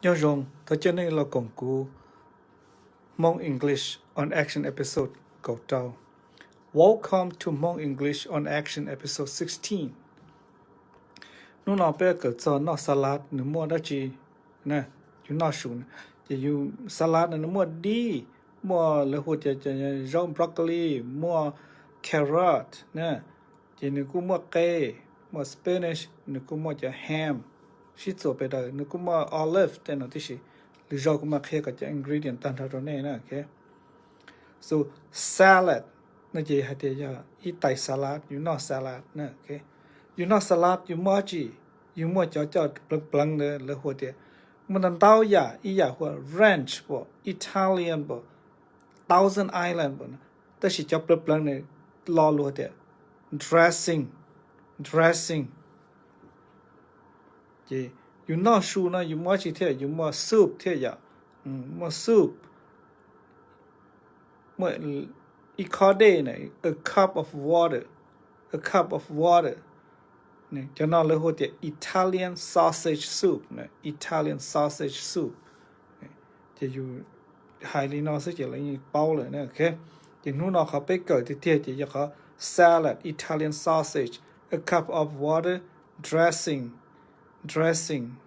Nyob zoo, thov caw nej los koom kuv Hmong English on Action episode kaum rau. Welcome to Hmong English on Action episode sixteen. Hnub no peb kawm txog noj salad nws muaj dab tsi na, yus noj su na. Ces yus salad no nws muaj dib, muaj lawv hu tias zaub broccoli, muaj carrot na, ces nws kuj muaj qe, muaj spinach, nws kuj muaj cov ham, sib txuas pes daws, nws kuj muaj olive tej no tib si. Lwm zaus kuv mam qhia kom cov ingredient tag nrho rau nej na. So salad no ces hais tias yog ib tais salad, yus noj salad na. Yus noj salad yus muaj dab tsi? Yus muaj cov coj pleev pleev ntawd lawv hu tias, muaj ntau ntau yam, ib yam hu ranch pom, Italian pom, Thousand Island pom, tab sis cov pleev pleev nws lo lus tias dressing, dressing. Ces yus noj su no yus muaj dab tsi thiab? Yus muaj soup thiab yom, muaj soup, muaj ib khob dej na, a cup of water, a cup of water. Cov no lawv hu tias Italian sausage soup, Italian sausage soup. Ces yus hais li no xwb ces lawv yeej paub lawm na. Ces hnub no qhov peb kawm tiag tiag ces yog qhov salad, Italian sausage, a cup of water, dressing, dressing.